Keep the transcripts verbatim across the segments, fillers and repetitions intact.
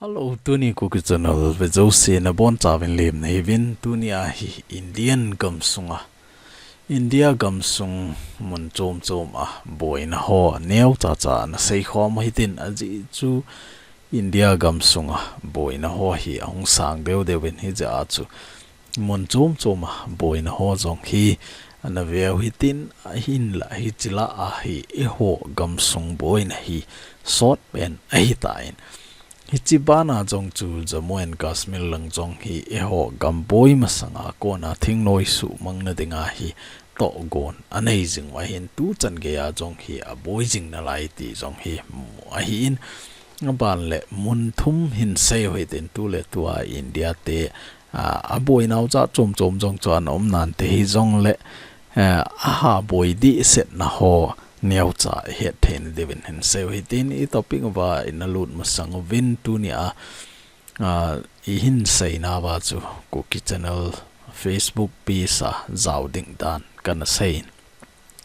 Hello, tuni Kuki Channel ve jouse nabonchauvin lemna hiuvin. Tuni a hi Indian gamsunga, India gamsung mun chom chom a boina ho neocha cha nasei khom u hitin, ajeh chu India gamsunga boina ho hi ahung sang deu deu in, hijeh a chu mun chom chom a boina ho jong hi nave u hitin, ahinla hiche lah a hi eiho gamsung boina hi sot pen ahitan. Hiche bana jong chu Jammu and Kashmir lang jong hi eiho gam boi masanga kona thingnoi suhmang na dinga hi tohgon anei jing uva hin, tuchan geiya jong hi aboi jing nalai ti jong hi mu ahin, aban le mun thum hin sei u hitin, tu le tua India te, a, aboinau cha chom chom jong chu ana um nante hijongle, eh, aha boi dehsetna ho neocha ihet theina diuvin hin sei u hitin, i topic uva ina lut masang uvin tuni a, a, ihin seina uva chu Kuki Channel Facebook page a jao ding dan kana sei in.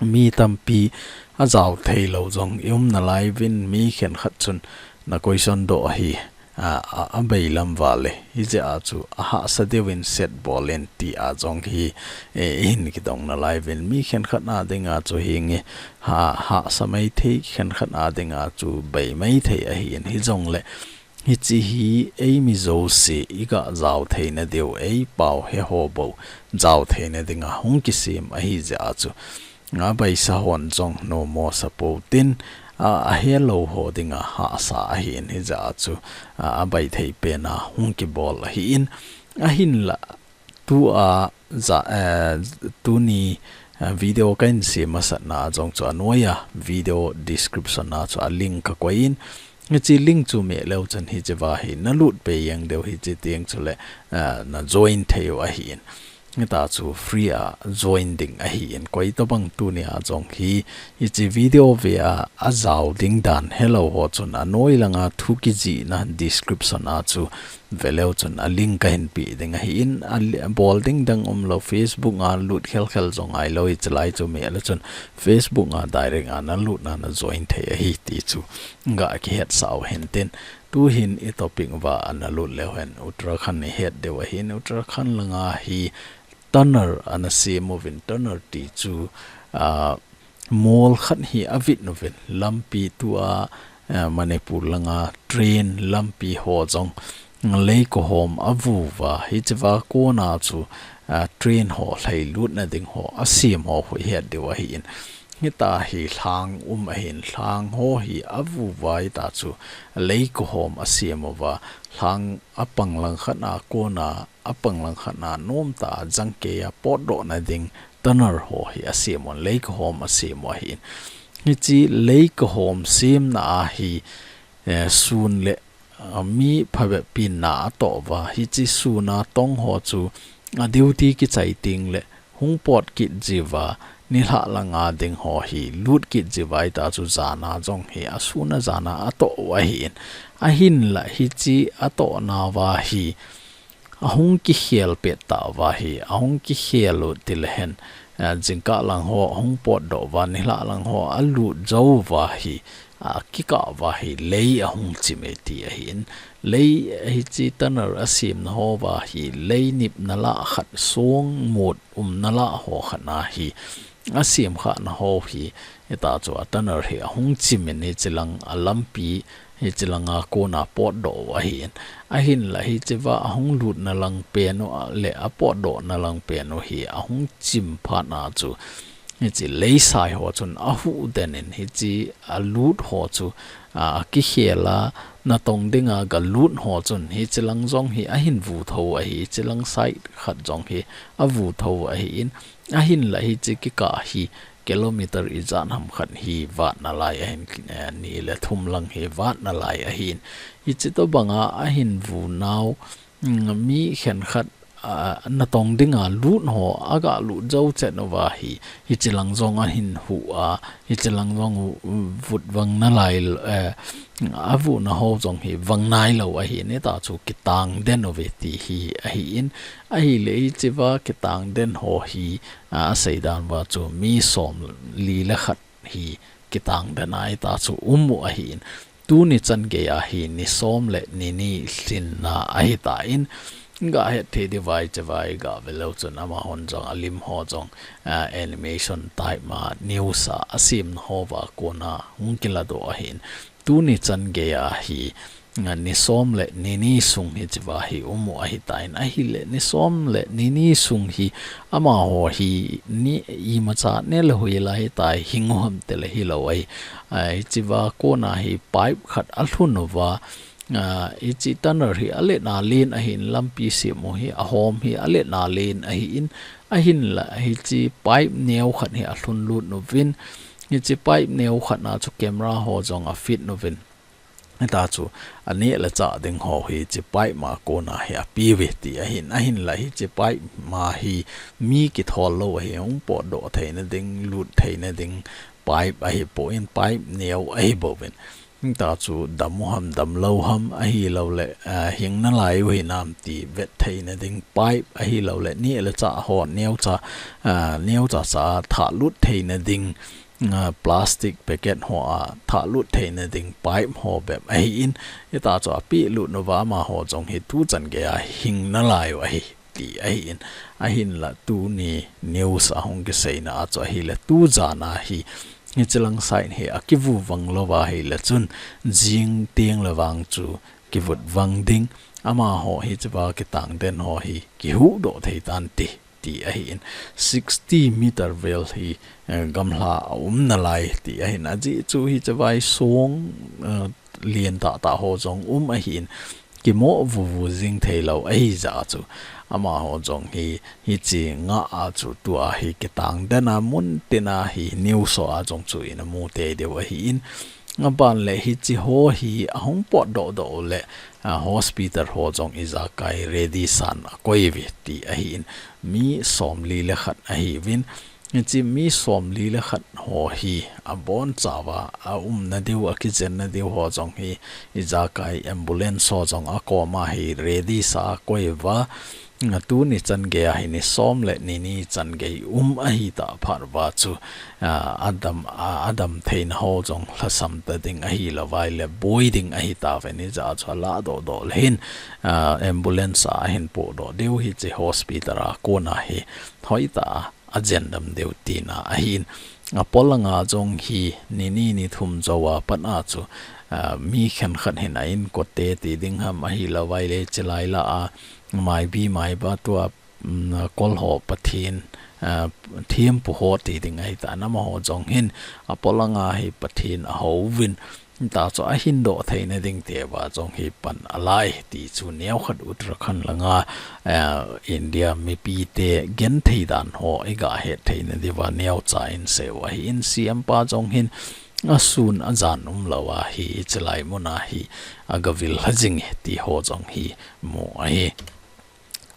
Mi tampi ajao thei lou jong i um nalai uvin, mi khenkhat chun na question doh hi, a, a, abei lam uva le, hijeh a chu ahahsa diuvin set bol in ti a jong hi, e, ihin kidong nalai uvin, mi khenkhat a dinga chu hinge, ha, hahsa maithei, khenkhat a dinga chu bei maithei ahin, hijongle hiche hi eimi jouse iga jao theina diu, eipao he ho bou jao theina dinga hung kisem ahijeh a chu, abeisa hon jong nomo sa pou tin, a, ahelou ho dinga hahsa ahin, hijeh a chu, a, abei thei pena hung kibol ahin, ahinla tua ja, eh, tuni, eh, video kahin sem masatna jong chu anoiya video description a chu a link kakoi in, hiche link chu meh leu chun hiche uva hi nalut pei jeng diu, hiche teng chule, eh, na join thei u ahin. Hita chu free a join ding ahin, koi tobang tuni a jong hi, hiche video ve a, ajao ding dan helou ho chun anoi langa thu kijihna description a chu ve leu chun a link kahin pe ding ahin, a li-, bol ding dang umlou, Facebook a lut khel khel jong ailou, hiche lai chu meh le chun Facebook a direct a nalut na na join thei ahi ti chu ga kihetsah u hintin. Tuhin i topic uva ana lut leu hen, Uttarakhand ihet diu ahin, Uttarakhand langa hi tunnel ana sem uvin, tunnel ti chu, a, mol khat hi avit uvin, lampi tua, eh, Manipur langa train lampi ho jong leikahom avu uva, hiche uva kona chu, eh, train ho lhailut na ding ho asem ho khu ihet diu ahin. Hita hi lhang um ahin, lhang ho hi avu uva, hita chu leikahom asem uva, lhang apang lang khat a kona, apang lang khat a nomtah a jangkei a potdoh na ding tunnel ho hi asem un, leikahom asem u ahin. Hiche leikahom semna a hi, eh, sun le, ah, mi phabep pen na atoh uva, hiche sun a tong ho chu a duty kichai teng le hung pot kit jiuva, nilhah langa ding ho hi lut kit jiuva, hita chu jan a jong hi asun a jan a atoh u ahin. Ahinla hiche atohna uva hi ahung kikhel pet tauva hi, ahung kikhel u tile hen, eh, jingkah lang ho ahung potdoh uva, nilhah lang ho alut jou uva hi, akikah uva hi lei ahung chim e ti ahin. Lei hiche tunnel asemna ho uva hi lei nipna lah khat song mut umna lah ho khat na hi asem khahna ho hi, hita chu a tunnel hi ahung chim in hiche lang a lampi, hiche langa kona potdoh u ahin. Ahinla hiche uva ahung lutna lang pen u a le apotdohna lang pen u hi ahung chim phat na chu, hiche leisai ho chun ahuh den in hiche alut ho chu, a, akikhel a natong dinga galut ho chun hiche lang jong hi ahin vu tho u ahi, hiche lang side khat jong hi avu tho u ahin. Ahinla hiche kikah hi kilometer ijat ham khat hi vat nalai ahin, eh, ni le thum lang hi vat nalai ahin. Hiche tobanga ahin vu nau, mm, mi khenkhat, ah, natong dinga lut ho, aga lut jou chet uva hi, hiche lang jong ahin huh a, hiche lang jong u, u, vut vang nalai, eh, avuhna ho jong hi vang nailou ahin, hita chu kitang den uve ti hi ahin. Ahile hiche uva kitang den ho hi, a, asei dan uva chu mi somli le khat hi kitang den a hita chu um u ahin. tuni chan geiya hi ni som le ni ni lhinna ahitan, gahet thei diu vai che vai ga ve leu chun amahon jong alim ho jong, ah, animation type ma news a asemna hoa kona hung kiladoh ahin. Tuni chan geiya hi, ah, ni som le ni ni sung hichea hi um u ahitan, ahile ni som le ni ni sung hi amaho hi ni imacha neh le huila hitai hing u ham tile hilou ahi. Ah, hichea kona hi pipe khat alhun uva, ah, hiche tunnel hi alet na len ahin, lampi sem u hi ahom hi alet na len ahin, ahinla hiche pipe neo khat hi alhun lut uvin, hiche pipe neo khat na chu camera ho jong afit uvin. Hita chu aneh le chah ding ho hi hiche pipe ma kona hi apeuvin ti ahin, ahinla hiche pipe ma hi mi kithol lou ahi, hung potdoh theina ding, lut theina ding pipe ahipon, pipe neo ahi bouvin. Hita chu dam u ham, damlou ham, ahilouleh, ah, hing nalai u hinam ti vet theina ding pipe, ahilouleh neh le chah ho neocha, ah, neocha cha thah lut theina ding, ah, plastic packet hoa thah lut theina ding pipe ho bep ahin, hita chu apelut uva amaho jong hi tu chan geiya hing nalai u ahi ti ahin, ahinla tuni news a hung kiseina a chu ahile tu jana hi, hiche lang side hi akivu vang louva ahile chun jing teng le vang chu kivut vang ding, amaho hichea kitang den ho hi kihuhdoh thei tante ti ahin, sixty meter vel hi, eh, gamla aum nalai ti ahin, ajeh chu hichea hi song, eh, lien tah tah ho jong um ahin, kimoh vuvu jing theilou ahijeh chu amaho jong hi, hiche ngah a chu tua hi kitang den a mun tina hi news hoa jong chu ina mu tei diu ahin, aban le hiche ho hi ahung potdoh doh u le, ah, hospital ho jong ijakai ready san akoi uve ti ahin, mi somli le khat ahiuvin, hiche mi somli le khat ho hi abonchauva aumna diu, akijenna diu ho jong hi ijakai ambulance ho jong akoma hi ready sa akoi uva, ah, tuni chan geiya hi ni som le ni ni chan gei um ahitah phat uva chu, ah, adam, ah, adam theina ho jong lhasam ta ding ahilou vai le boi ding ahitauve, hijeh a chu alahdoh doh le hin, ah, ambulance a ahin pohdoh diu hiche hospital a kona hi hoitah a ajen dam diu tina ahin. Apolanga jong hi ni ni ni thum jouva pat a chu, ah, mi khenkhat hin a in kote ti ding ham ahilou vai le hiche lai lah a maibi maiba tua, um, kol ho Pathen, ah, thempu ho ti ding ahitan, amaho jong hin apolanga hi Pathen ahouvin, hita chu ahin doh theina ding tiuva jong hi pan alai ti chu neokhat Uttarakhand langa, eh, India mipite genthei dan ho iga het theina diuva neocha in seiu ahin, C M pa jong hin asun ajan umlouva hi hiche lai muna hi agavil lha jing e ti ho jong hi mu ahi.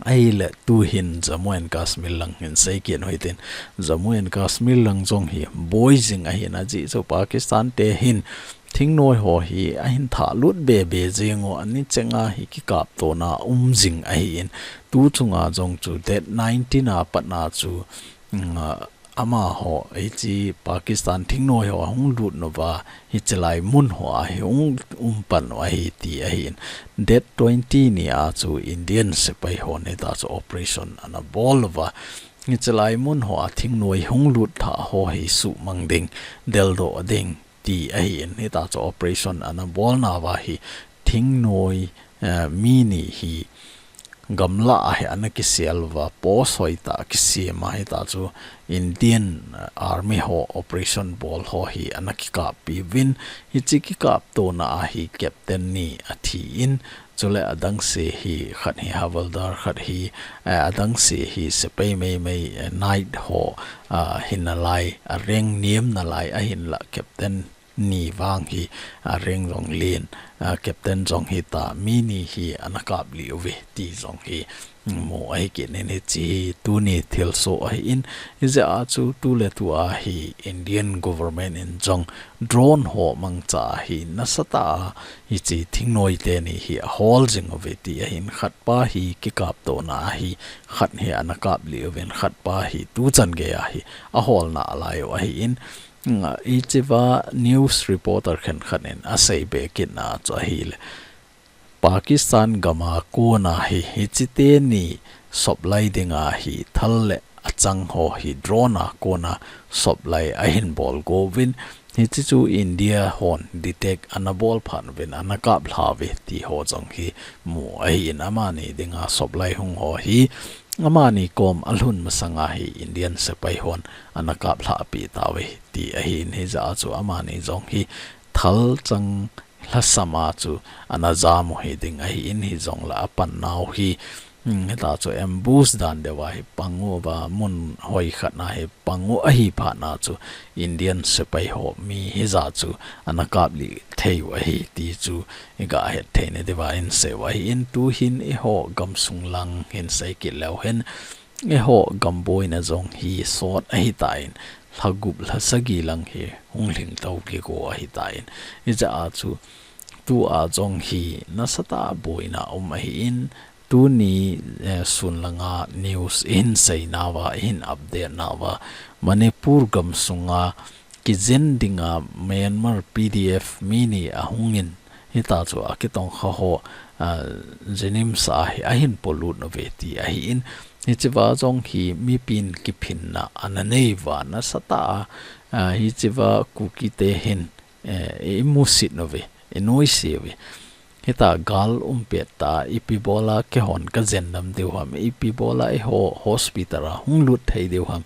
Ahile tuhin Jammu and Kashmir lang hin seikit u hitin, Jammu and Kashmir lang jong hi boi jing ahin, ajeh chu Pakistan te hin thingnoi ho hi ahin thah lut be be jing u, ani chenga hi kikaptona um jing ahin, tu chunga jong chu date nineteen a pat a chu, mm, amaho, hiche Pakistan thingnoi ho ahung lut uva, hiche lai mun hoa hi hung um pan u ahi ti ahin. Date twenty ni a chu Indian sepai hon hita chu operation ana bol uva, hiche lai mun hoa thingnoi hung lut thah ho hi suhmang ding, deldoh ding ti ahin, hita chu operation ana bolnauva hi thingnoi, eh, mi ni hi gamlah a hi ana kisel uva, post hoitah kisem a, hita chu Indian, eh, Army ho operation bol ho hi ana kikappi uvin, hiche kikaptona a hi captain ni athin, chule adangse hi khat hi havildar, khat hi, eh, adangse hi sepai meimei, eh, knight ho, ah, hinalai, a rank nemnalai ahinla captain ni vang hi, a rank jong len, a captain jong hita, mi ni hi ana kaplih uve ti jong hi mu ahi kit in, hiche hi tuni thilsoh ahin, hijeh a chu tu le tu a hi Indian government in jong drone ho mangcha a hi nasatah a hiche thingnoi teni hi ahol jing uve ti ahin, khatpa hi kikaptona a hi khat hi ana kaplih uvin, khatpa hi tu chan geiya hi aholna alai u ahin, Nga, hichea news reporter khenkhat in asei be kitna chu ahile, Pakistan gam a kona hi, hiche teni supply dinga hi thal le achang ho hi drone a kona supply ahin bol go uvin, hiche chu India hon detect ana bol phat uvin, ana kap lha uve ti ho jong hi mu ahin, amani dinga supply hung ho hi amani kom alhun masanga hi Indian sepai hon ana kap lha pi tauve ti ahin, hijeh a chu amani jong hi thal chang lhasam a chu ana jam u hi ding ahin, hijongle apan nau hi, um, hita chu ambush dan deuva hi pang uva, mun hoi khat na hi pang u ahi phat na chu Indian sepai ho mi hijat chu ana kap lih thei u ahi ti chu iga het thei na diuva insei u ahin, tuhin eiho gamsung lang hin sei kit leu hen, eiho gam boina jong hi sot ahitan, lha gup lha sagi lang hi hung lhing to kiko ahitan. Hijeh a chu tua jong hi nasatah a boina um ahin, tuni, eh, sun langa news ihin sei nauva, ihin update nauva, Manipur gamsunga kijen dinga Myanmar P D F mi ni ahungin, hita chu akitongkha ho, ah, JNIMS a hi ahin polut uve ti ahin, hichea jong hi mipin kiphinna ana nei uva nasatah a, ah, hichea Kuki te hin, eh, imusit uve, inoise uve. Hita gal um pet ta, ipi bola keihon kajen dam diu ham, ipi bola eiho hospital a hung lut thei diu ham,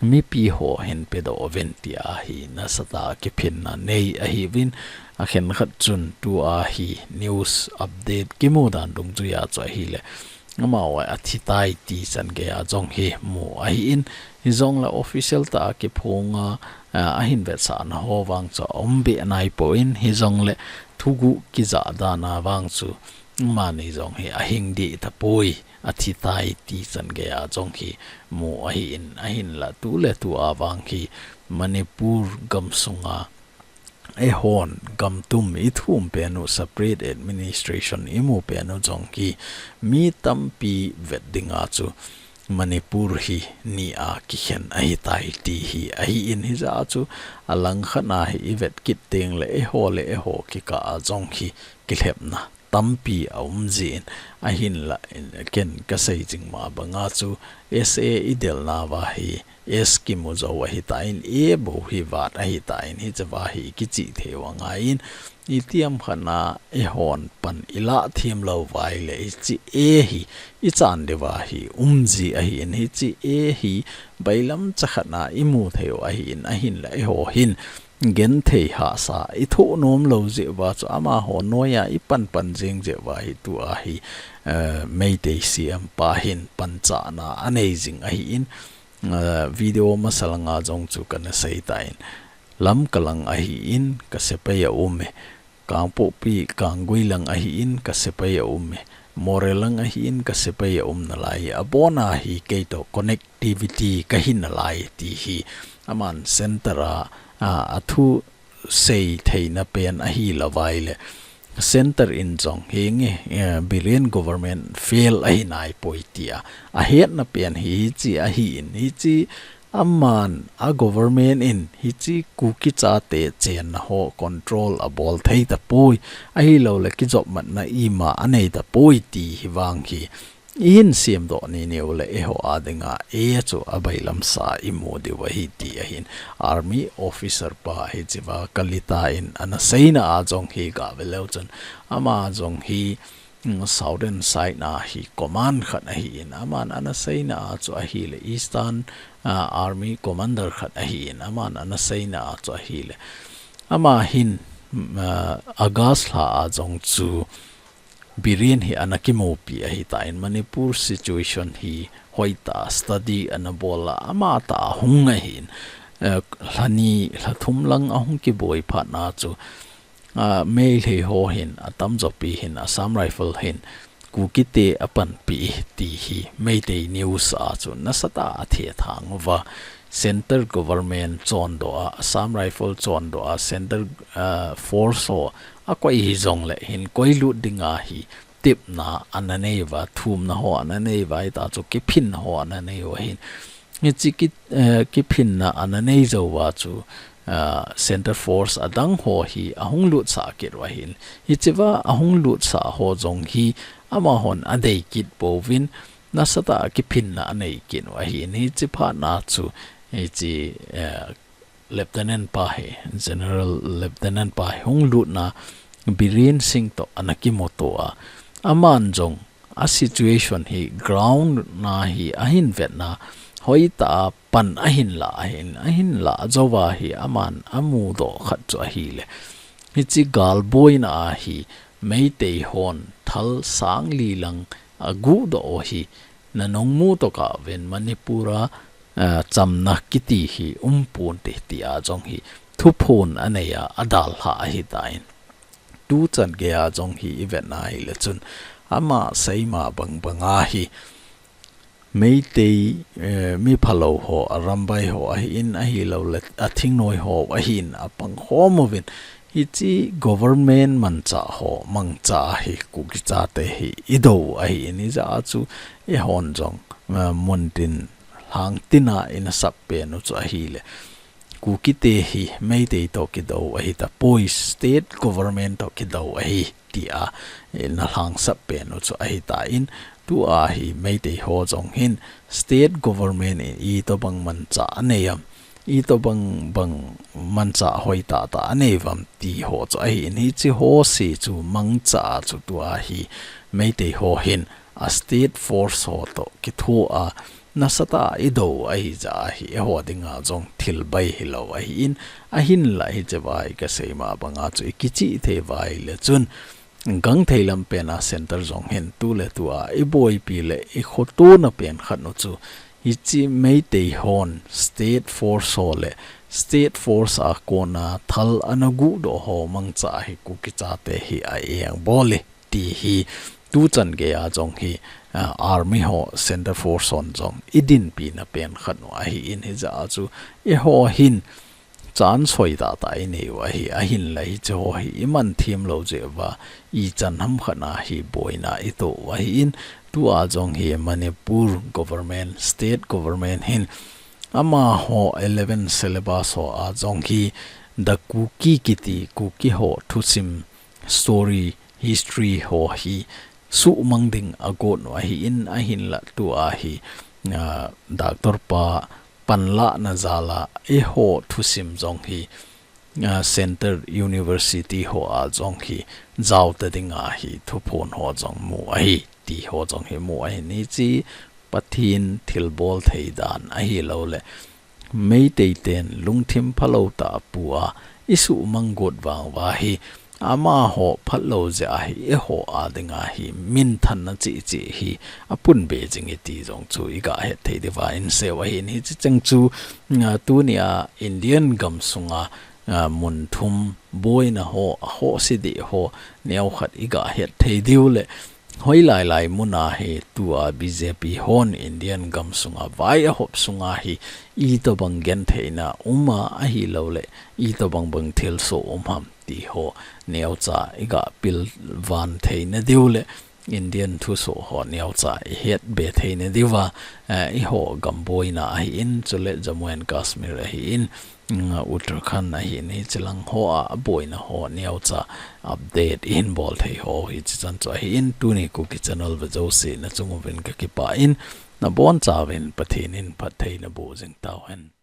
mipi ho hin pedoh uvin tia hi nasatah a kiphinna nei ahiuvin, akhenkhat chun tua hi news update kimu dan dungjuia chu ahile, amaho athi tai ti chan geiya jong hi mu ahin, hijongle official tah a kiphonga, ah, ahin vetsahna ho vang chu aum be naipon, hijongle thuguh kijah dan a vang chu amani jong hi ahing deh tapoi, athi tai ti chan geiya jong hi mu ahin, ahinla tuletua vang hi Manipur gamsunga eihon gamtum ithum pen u, separate administration imu pen u jong hi mi tampi vet dinga chu Manipur hi ni a kikhen ahitai ti hi ahin, hijeh a chu alangkhat na hi ivet kit tengle eiho le eiho kikah a jong hi kilhepna tampi aum jin, ahinla ken kasei jing ma banga chu S A idel nauva hi S kimu jou ahitan, A bou hi vat ahitan, hichea hi kichih thei u angaiyin, itiham khat na eihon pan ilah them lou uva ahile, hiche A hi ichan diuva hi um ji ahin, hiche A hi bailam chakhat na imu thei u ahin, ahinla eiho hin genthei hahsa ithoh nom lou jeh uva chu amaho noiya ipan pan jeng jeh uva hi tua hi, eh, Meitei C M pa hin panchahna anei jing ahin, eh, video masa langa jong chu kana sei tan, Lamka lang ahin kasepai aume, Kangpokpi, Kanggui lang ahin kasepai aume, Moreh lang ahin kasepai aum nalai, abona hi keitoh connectivity kahi nalai ti hi aman center a, a, athusei theina pen ahilou vaile, center in jong henge, eh, Biren government fail ahi naipoi tia ahetna pen hi hiche ahin, hiche aman a government in hiche Kuki chate chenna ho control abol thei tapoi, ahiloule kijopmatna ima anei tapoi ti hi vang hi ihin semdoh ni niu le eiho a dinga A chu abailam sa imu diu ahi ti ahin, army officer pa hichea Kalita in ana seina a jong hi gave leu chun, ama jong hi, mm, southern side na hi command khat ahin, aman ana seina a chu ahile eastern, ah, army commander khat ahin, aman ana seina a chu ahile, ama hin, mm, ah, August lha a jong chu Biren hi ana kimupi ahitan, Manipur situation hi hoitah study ana bol a, amatah hung ahin, eh, lhani lhathum lang ahung kiboi phat na chu, ah, Meitei ho hin, atamjo pi hin, Assam Rifle hin Kuki te apanpi ti hi Meitei news a chu nasatah a athethang uva, center government chondoh a, Assam Rifle chondoh a, center, ah, force ho akoi hijongle hinkoi lut dinga hi tepna ana nei uva, thumna ho ana nei uva, hita chu kiphinna ho ana nei uva hin. Hiche ki, eh, kiphinna ana nei jou uva chu, ah, Center Force adang ho hi ahung lutsah kit u ahin. Hichea ahung lutsah ho jong hi amahon adei kit pouvin, nasatah a kiphinna anei kit u ahin. Hiche phatna chu, hiche, eh, Lieutenant pa hi, General Lieutenant pa hi hung lutna Biren Singh toh ana kimuto a. Aman jong a situation hi ground na hi ahin vetna, hoitah a pan ahin la ahin, ahin la jouva hi aman amudoh khat chu ahile. Hiche galboina a hi Meitei hon thal sang li lang aguhdoh u hi, na nung mu tokah uvin Manipur a, ah, chamna kiti hi umponte tia jong hi thuphon anei a, adalha ahitan. Tuchan geiya jong hi ivet na hile chun ama seima bangbang a hi Meitei, eh, mi phalou ho, Arambai ho ahin, ahilouleh athingnoi ho ahin, apangkhom uvin. Hiche government manchah ho, mangcha hi Kuki chate hi idou ahin, hijeh a chu eihon jong, eh, muntin lhangtin a ina sap pen u chu ahile. Kuki te hi Meitei toh kidou ahitai, state government toh kidou ahi, tia, eh, na lhangsap pen u chu ahitan, tua hi Meitei ho jong hin state government in itobang manchah anei am, itobang bang manchah hoitah tah anei uvam ti ho chu ahin, hiche ho se chu mangcha chu tua hi Meitei ho hin a state force ho toh kithoa, nasatah a idou ahijeh a hi, eiho dinga jong thil bai hilou ahin, ahinla hiche vai kasei ma banga chu ikichih thei uva ahile chun, gangthei lam pen a center jong hin tuletua iboipi le ikhotona pen khat u chu, hiche Meitei hon state force ho le state force a kona thal ana guhdoh ho mangcha hi Kuki chate hi a-engbol e ti hi tuchan geiya jong hi, ah, army ho, center force hon jong idinpina pen khat u ahin, hijeh a chu eiho hin chance hoitah tah inei u ahi, ahinla hiche ho hi iman themlou jeh uva, ichan ham khat a hi boina ito u ahin, tua jong hi Manipur government, state government hin amaho eleven syllabus ho a jong hi The Kuki kiti Kuki ho thusim, story, history ho hi suhmang ding agot u ahin, ahinla tua hi, ah, Doctor pa panlahna jal a eiho thusim jong hi, ah, Center University ho a jong hi jaota dinga hi thuphon ho jong mu ahi, ti ho jong hi mu ahin, hiche Pathen thilbol thei dan ahilouleh Meitei ten lungthim phalou tah a pu a isuhmang got vang uva hi, amaho phatlou jeh a hi eiho a dinga hi minthanna cheh cheh hi apunbe jing e ti jong chu igah het thei diuva inseiu ahin, hiche cheng chu, ah, tunia Indian gamsunga, ah, mun thum boina ho, akhohse deh ho neokhat igah het thei diu le, hoilai lai muna hi tua B J P hon Indian gamsunga vai ahop sunga hi itobang gentheina um a, ahilouleh itobang bang thilsoh um ham ti ho neocha igah pilvan theina diu le, Indian thusoh ho neocha ihetbe theina diuva, eh, eiho gam boina ahin, chule Jammu and Kashmir ahin, mm, Uttarakhand ahin, hiche lang ho a boina ho neocha update ihin bol thei ho hiche chan chu ahin, tuni Kuki Channel vejouse nachung uvin kakipah in, nabonchauvin Pathen in phatthei naboh jing tauhen.